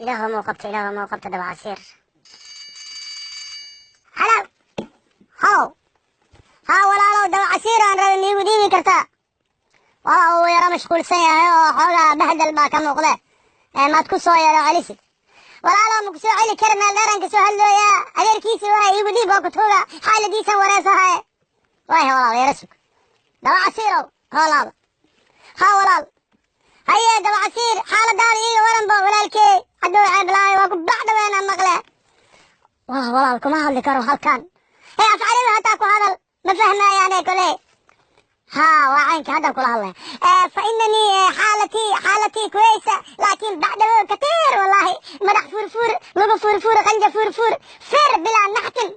Ilaahu mau qabta, Ilaahu mau qabta Dabacasiir. Halo, halow. Haa walaalow, Dabacasiir aan rabay, miigu dhiibi kartaa? Walaa uu yaro mashquulsan yahay oo xoogaa bahdal baa ka muuqde. Maad ku soo yaro celisid? Walaalow, ma ku soo celi kara, meel dheeraan ka soo hadlooyaa. Adeerkiisi waa iigu dhiib oo kutuuga xaaladiisan wareesahaye. Waaya walaal, yaro sug. Dabacasiirow, walaal. Haa walaal, haye Dabacasiir, xaaladaada iiga waranba walaalkey. Hadduu ceeblaayo waa ku bacdaween aan maqle. Walaal, walaal, kuma hadli karo halkan. Hee, af Carabi hataa ku hadal, ma fahmayaane kole. ها وعينك هذا كل الله. فإنني حالتي كويسة، لكن بعد كثير والله. مدح فرفور، لغة فرفور، غنجة فرفور، فر بلا نحتن.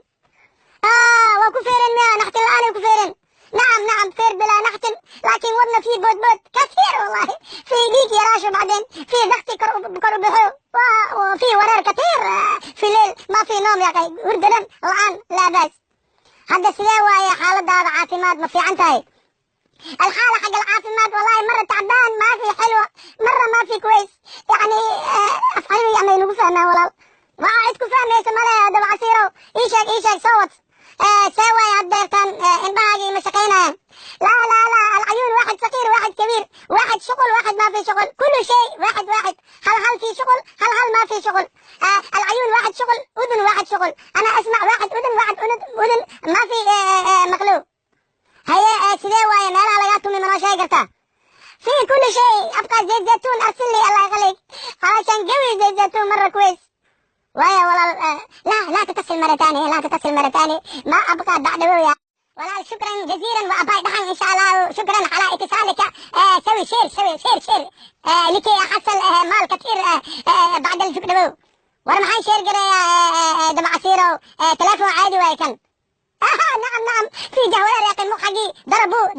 وكفيرن ما نحتن الآن وكفيرن. نعم نعم، فر بلا نحتن، لكن ودنا في بود بود كثير والله. في ديك يا راشو، بعدين في ضغطي كربحو، وفي ورار كثير. في الليل ما في نوم يا أخي، هردلن الآن لا بأس. هذا sidee waaye xaaladaada caafimaad? Ma fiican tahay الحالة حق العافيمات؟ والله مرة تعبان، ما في حلوة مرة، ما في كويس يعني. أفعلوا يعني نقول فهمها ولا ما عدكم فهميسا male. Dabcasiirow, ii sheeg, ii sheeg soo wad. See waay haddeertan? Indhahaagii ma shaqaynayaan? لا لا لا، العيون واحد صغير واحد كبير، واحد شغل واحد ما في شغل، كل شيء واحد واحد. هل هل في شغل؟ هل هل ما في شغل. العيون واحد شغل، اذن واحد شغل، انا اسمع واحد اذن، واحد اذن اذن ما في. مقلوب. هيا، sidee waaye meelaha lagaa tumi? Ma noo sheegi kartaa? في كل شيء. ابقى زيت زيتون، ارسل لي الله يخليك علشان قوي زيت زيتون مره كويس. ويا والله، لا لا تتصل مرة ثانية، لا تتصل مرة ثانية، ما أبغى بعد ويا. والله شكرا جزيلا وأباي دحن إن شاء الله. شكرا على اتصالك. سوي share، سوي share share لكي أحصل مال كثير بعد الجبنة. War maxaan share gareeyaa Dabcasiirow? Telefoon caadi waay kan. نعم نعم، في جهوير يا أخي، مخ حقي ضربوه.